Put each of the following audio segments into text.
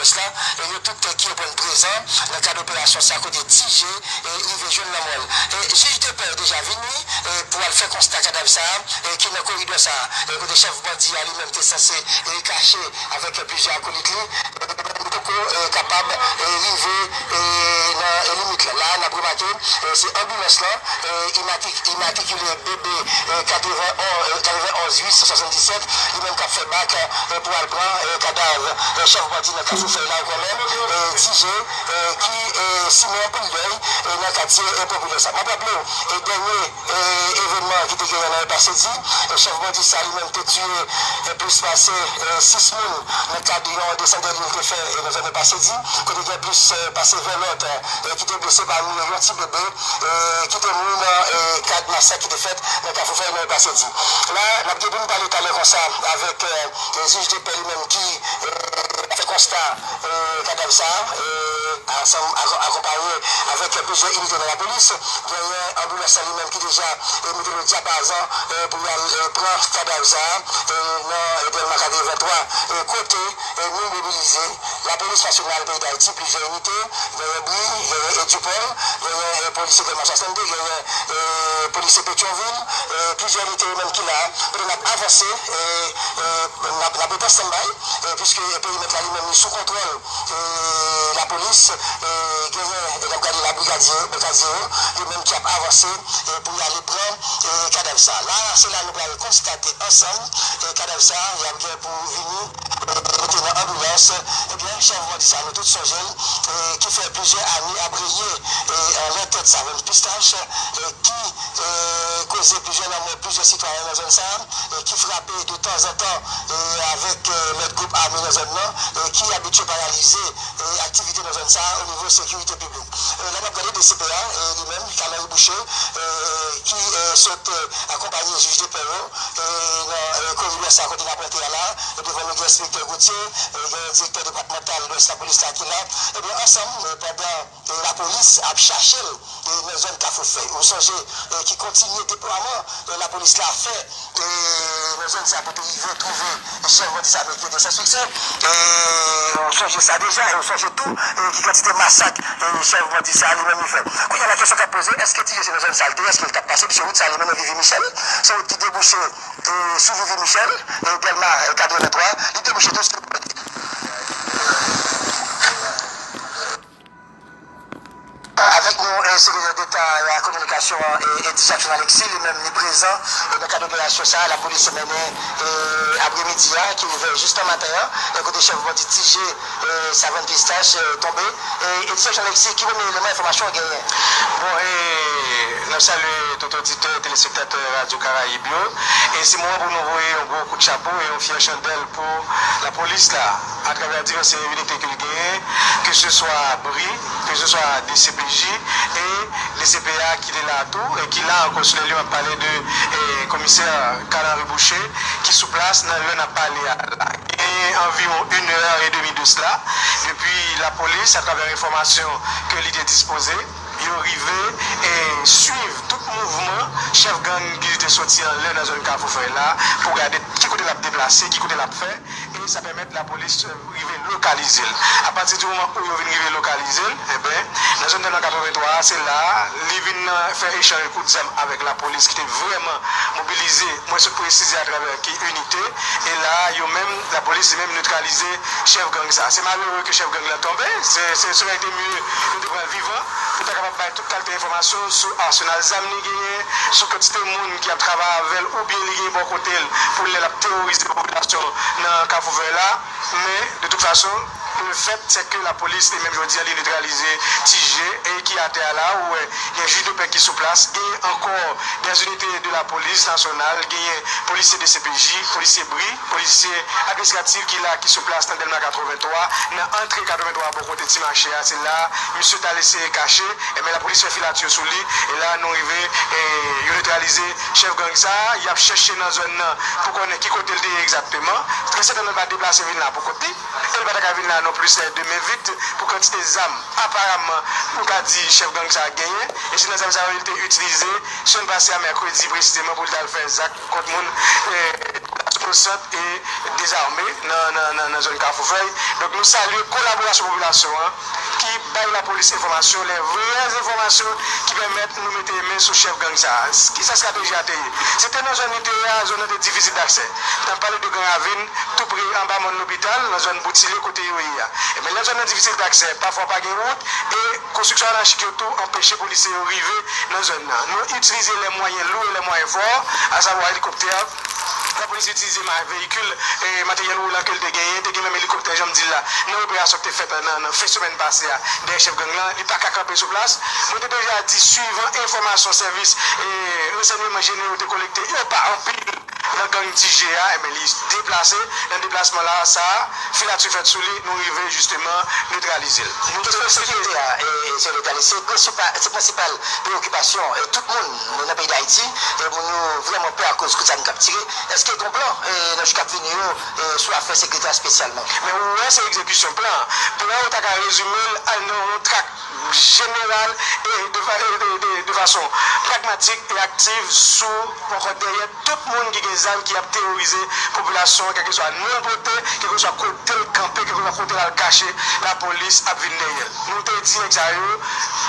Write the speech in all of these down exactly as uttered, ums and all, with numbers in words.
Anbilans la, e yo tout ki reprann prezan nan kad operasyon sa kote Ti Je e rive jwenn lanmò l. E jij de pè yo deja vini e pou al fè konsta kadav sa a e ki nan koridò sa a e kote chèf bandi a li menm te sanse e kache avèk plizyè akolit li. E nou poko e kapab e rive e nan e limit la. La a n ap remake e se anbilans lan e imatrik- imatrikile B B e katrevenn onz, e katrevenn onz uit san swasanndisèt, li menm k ap fè bak e pou al pran e kadav e chèf bandi nan Kafou Fèy la ou konnen e Ti Je e ki e simen anpil dèy e nan katye e popilè sa. M ap raple w e dènye e evenman ki te genyen nan pase di, e chèf bandi sa li menm te tiye e plis pase e sis moun nan kad yon desann dènye li te fè e nan zòn pase di, kote gen plis e pase ven lòt e ki te blese pami yo yon ti bebe e ki te mouri nan e kad masak ki te fèt nan Kafou Fèy nan pase di. La, n ap gen pou n pale talè konsa avèk e jij de pè li menm ki e fè konsta e kadav sa a e ansanm akonpaye avèk plizyè inite nan lapolis. Genyen anbilans lan li menm ki deja e mete l o dyapazon e pou y al e pran kadav sa a e nan e Dèlma katrevenntwa e kote e nou mobilize lapolis nasyonal peyi Dayiti, plizyè inite, genyen Bri, genyen Edupol, genyen e polisye Dèlma swasanndde, genyen e polisye Petyonvil, e plizyè inite yo menm ki la, kote n ap avanse e e n ap n ap rete an standby e piske perimèt la li menm li sou kontwòl e lapolis e genyen e n ap gade la brigadye brigadier yo li menm ki ap avanse e pou y ale pran e kadav sa a. La se la nou pral konstate ansanm e kadav sa a y ap gen pou vini e mete nan anbilans. Ebyen chèf bandi sa a nou tout sonje l e ki fè plizyè ane ap reye e anlè tèt Savàn Pistach e ki e koze plizyè lanmò plizyè sitwayen nan zòn sa a e ki frape de tanzantan e avèk e lòt gwoup ame nan zòn nan e ki abitye paralize e aktivite nan zòn sa a o nivo sekirite piblik. E lè n ap gade D C P A e li menm, Carl Henry Boucher e ki e sot e akonpaye jij de pè yo e nan e koridò sa a kote n ap rantre a la e devan nou gen enspektè wotye e gen direktè depatmantal lwès lapolis la ki la. Ebyen ansanm e pandan e lapolis ap chache l e nan zòn Kafou Fèy. Ou sonje e ki kontinye deplwaman e lapolis la fè e nan zòn sa pou te rive twouve chèf bandi sa ki te sanspikte. E ou sonje sa deja, e ou sonje tou e ki kantite masak e chèf bandi sa li menm li fè. Kounye a la kesyon k ap poze, èske Ti Je se nan zòn sa l te ye, èske l t ap pase, piske wout sa li mennen Vivi Michèl, se wout ki debouche e sou Vivi Michèl e Dèlma e katrevenntwa, li debouche tou sou Avèk nou e sekretè deta e a kominikasyon an e Eddy Jackson Alexis li menm li prezan e nan kad operasyon sa a lapolis mennen e apremidi a ki ouvè jis nan maten an e kote chèf bandi Ti Je e Savàn Pistach e tonbe. E Eddy Jackson Alexis, ki premye eleman enfòmasyon w genyen? Bon, e n ap salye tout oditè, telespektatè Radyo Karayib yo. E se moman pou nou voye yon gwo kout chapo e yon fyè chandèl pou lapolis la, atravè divès inite ke l genyen, keseswa bri, keseswa D C P J e D C P A ki te la tou, e ki la ankò sou lè li, m ap pale de e komisè Carl Henry Boucher, ki sou plas nan lè n ap pale a la. Genyen anviwon une heure et demie de cela, depi lapolis, atravè enfòmasyon ke li te dispoze, yo rive e swiv tout mouvman chèf gang ki te soti anlè nan zòn Kafou Fèy la pou gade ki kote l ap deplase, ki kote l ap fè, e sa pèmèt lapolis rive lokalize l. Apati di moman ou yo vin rive lokalize l, enben, nan zòn Dèlma katrevenntwa a, se la a li vin fè echanj kout zam avèk lapolis ki te vrèman mobilize, mwen sot presize atravè ki inite, e la a, yo menm, lapolis li menm netralize chèf gang sa. Se malere ke chèf gang lan tonbe, se, se, sa aurait été mieux nou te pran l vivan, pou ta kapab bay tout kalite enfòmasyon sou asenal zam li genyen, sou kantite moun ki ap travay avè l, oubyen li gen bò kote l, pou lè l ap teworize popilasyon nan Kafou Vè la. Men, de tout fason, le fait c'est que lapolis li menm jodi a, li netralize Ti Je e ki atè a la, ou wè, gen jij de pè ki sou plas, gen ankò dè inite de lapolis nasyonal, genyen polisye D C P J, polisye bri, polisye administratif ki la, ki sou plas nan Dèlma katrevenntwa, nan antre katrevenntwa bò kote Ti Mache a, se la misye t al eseye kache, enben lapolis fè filatye sou li, e la nou rive, e yo netralize chèf gang sa a, y ap chèche nan zòn nan pou konnen ki kote l te ye egzakteman. Trè sètènman, l pa deplase vin la pou kont li, e l pa ta ka vin la non plis, e, de men vid pou kantite zam, aparamman, nou ka di chèf gang sa a genyen, e se nan zam sa yo li te itilize semèn pase a, mèkredi presizeman, pou l t al fè zak kont moun, e, Sent e dezame nan, nan, nan, nan zòn Kafou Fèy. Donk, nou salye kolaborasyon popilasyon an ki bay lapolis enfòmasyon, lè vrè enfòmasyon ki pèmèt nou mete men sou chèf gang sa a. Kisa estrateji a te ye? Se te nan zòn li te ye a, zòn nan te difisil daksè. N ap pale de Gran Ravin, tou pre anba mòn lopital, nan zòn Boutilye kote yo ye a. Ebyen, lè zòn nan difisil daksè, pafwa pa gen wout, e konstriksyon anachik yo tou anpeche polisye yo rive nan zòn nan. Nou itilize lè mwayen lou e lè mwayen fò, asavwa elikoptè, lapolis itilize ma-, veyikil e materyèl woulan ke l te genyen, te gen menm elikoptè, jan m di l la, nan operasyon ki te fèt nan, nan fen semèn pase a, dèyè chèf gang lan, li pa ka kanpe sou plas. Mwen te deja di, swivan enfòmasyon sèvis e ransèyman jeneryo te kolekte, yo pa anpil nan gang Ti Je a, ebyen, li deplase. Nan deplasman la, sa a, filatri fèt sou li, nou rive jisteman netralize l. Kesyon sekirite a, e, e, se prensipal, se prensipal preyokipasyon, e, tout moun nan peyi Dayiti, e, moun yo vrèman pè akoz kout zam k ap tire. Èske gen yon plan, e, nan jou k ap vini yo, e, sou afè sekirite a espesyalman? Men ou wè, se egzekisyon plan an. Plan an, ou ta ka rezime l al nan yon trak jeneral e de, fa- e de, de, de fason pragmatik e aktif sou, ankò, dèyè tout moun ki gen zam ki ap teworize popilasyon an, kèlkeswa non l pote, kèlkeswa kote l kanpe, kèlkeswa kote l al kache, lapolis ap vin dèyè l. Nou te di nèg sa yo,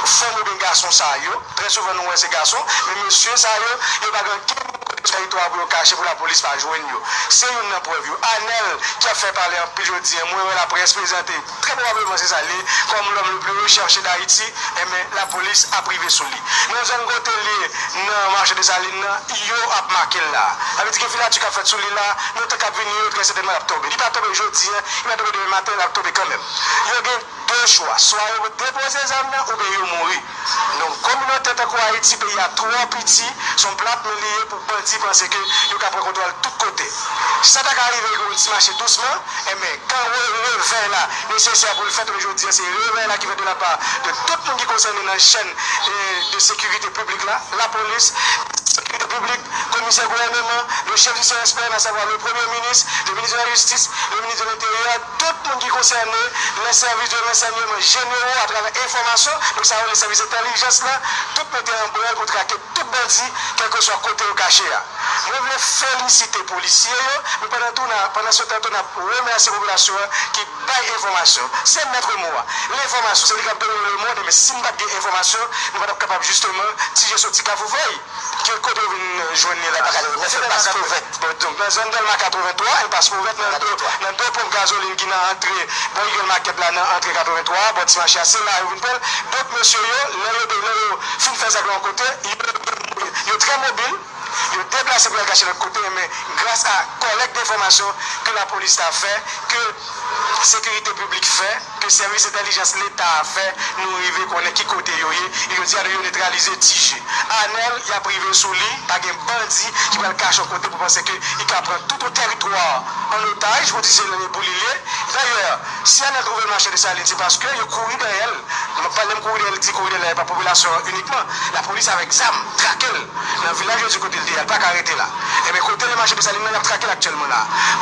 fanm oubyen gason sa yo, trè souvan nou wè se gason, men mesye sa yo, yo pa gen ankenn kote sou teritwa pou yo kache pou lapolis pa jwenn yo. Se youn nan prèv yo. Anèl, ki ap fè pale anpil jodi a, mwen wè laprès prezante, trè pwobableman se sa l ye, kòm l'homme le plus recherché d'Haïti, enben, lapolis ap rive sou li. Nan zòn kote l ye, nan mache Desalin nan, yo ap make l la. Sa vle di gen filatri k ap fèt sou li la, nan tan k ap vini yo, trè sètènman, l ap tonbe. Li pa tonbe jodi a, li pa tonbe demen maten, l ap tonbe kanmenm. Yo gen de chwa, swa yo depoze zam nan, oubyen yo mouri. Donk, kominote tankou Ayiti, peyi a twò piti, se yon plat men li ye pou bandi panse ke yo ka pran kontwòl tout kote. Sa ta ka rive gen yon ti mache dousman, enben, kan re- revèy la nesesè pou l fèt, men jodi a, se revèy la ki fèt de la pa de tout moun ki konsène nan chèn, e, de sekirite piblik la, lapolis, sekirite piblik, komisè gouvèneman, le chef du C S P N, à savoir le premye minis, le minis de la jistis, le minis de lenteryè, tout moun ki konsène, les services de renseignement généraux, atravè enfòmasyon, donk sa yo rele sèvis entèlijans la, tout mete an branl pou trake tout bandi, kèlkeswa kote yo kache a. Mwen vle felisite polisye yo, men pandan tou, n a- pandan se tan tou, n ap remèsye popilasyon an ki bay enfòmasyon. Se mèt mo a. Lenfòmasyon, se li k ap domine lemonn, men si n pa t gen enfòmasyon, nou pa t ap kapab jisteman tije soti Kafou Fèy. Ki kote yo vin jwenn li la? Nan pas Pwovèt. Bon, donk, nan zòn Dèlma katrevenntwa, enpas Pwovèt, nan do, nan do ponp gazolin ki nan antre, bò Eagle Market la, nan antre katrevenntwa, bò ti mache a, se la yo vin pran l. Donk, mesye yo, lè yo, lè yo fin fè zak la yon kote, yo, yo trè mobil, yo deplase pou y al kache lòt kote, men gras a kòlèk de enfòmasyon ke lapolis ta fè, ke sekirite piblik fè, ke sèvis entèlijans Leta a fè, nou rive konnen ki kote yo ye, e jodi a, yo netralize Ti Je. Anèl, y ap rive sou li, pa gen bandi ki pral kache yon kote pou panse ke li ka pran tout yon tèritwa an otaj, pou di se pou li l ye. Dayè, si Anèl twouve l mache Desalin, se paske yo kouri dèyè l. Mwen pa lè m kouri dèyè l, di kouri dèyè l, e pa popilasyon an inikman. Lapolis avèk zam, trake l. Nan vilaj yo di kote l te ye a, l pa ka rete la. Ebyen, kote l mache Desalin nan, y ap trake l aktyèlman la.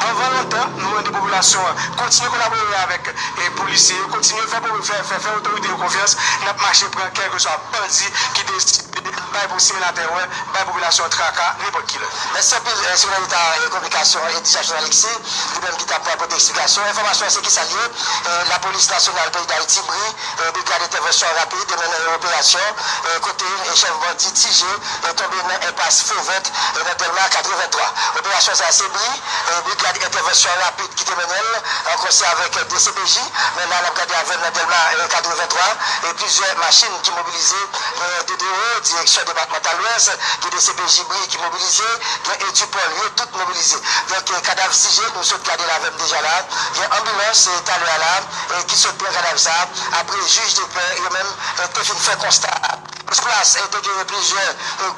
Anvan lontan, nou mande popilasyon an kontinye kolabore avèk, e, polisye yo, kontinye fè, fè, fè, fè otorite yo konfyans, n ap mache pran kèlkeswa bandi ki deside bay pou simen latèrè, bay popilasyon an traka, nenpòt kilè. Mèsi anpil, e, Sipèvizè Deta, e, Kominikasyon, e, Dijak Alexis, li menm ki t ap pote eksplikasyon. Enfòmasyon an se ki sa l ye, e, Lapolis Nasyonal peyi Dayiti, bri, e, Brigad Entèvansyon Rapid te mennen yon operasyon, e, kote, e, chèf bandi Ti Je, e, tonbe nan enpas Fovèt, e, nan Dèlma katrevenntwa. Operasyon sa a se bri, e, Brigad Entèvansyon Rapid ki te mennen l, an konsè avèk D C P J, men la n ap gade avè n nan Dèlma, e, katrevenntwa, e, plizyè machin ki mobilize, e, D D O, Direksyon Depatmantal Lwès, gen D C P J bri ki mobilize, gen Edupol, yo tout mobilize. Donk, e, kadav Ti Je, nou sot gade l avè m deja la, gen anbilans, e, talè a la, e, ki sot pran kadav sa a, apre jij de pè, yo menm, e, te fin fè konsta a. Sou plas, e, te genyen plizyè, e,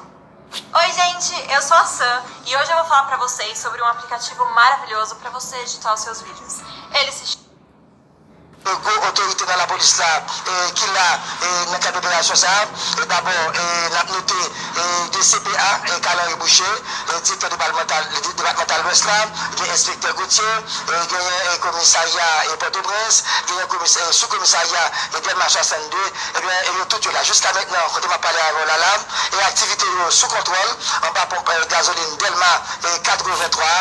Oi, gente, eu sou a Sam e hoje eu vou falar pra vocês sobre um aplicativo maravilhoso pra você editar os seus vídeos. Ele se chama gwo otorite nan lapolis la ki la nan kad operasyon sa a. Dabò, n ap note D C P A, Carl Henry Boucher, direktè depatmantal, depatmantal Lwès la, gen enspektè Gauthier, genyen komisarya Pòtoprens, genyen sou komisarya Dèlma swasannde, ebyen, yo tout yo la. Jiska mentnan, kote m ap pale avè w la la, aktivite yo sou kontwòl anba ponp gazolin Dèlma katrevenntwa,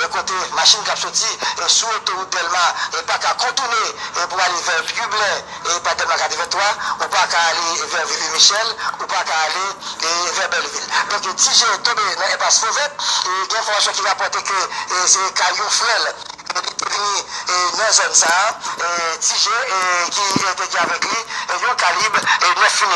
kote machin k ap soti sou otowout Dèlma pa ka kontounen pou ale vè Pyeblen, e pa Dèlma katrevenntwa, ou pa ka ale vè Vivi Michèl, ou pa ka ale vè Bèlvil. Donk, Ti Je tonbe nan enpas Fovèt. Gen enfòmasyon ki rapòte ke se kay yon frè l li te vini nan zòn sa a. Ti Je ki te gen avèk li yon kalib nèf milimèt.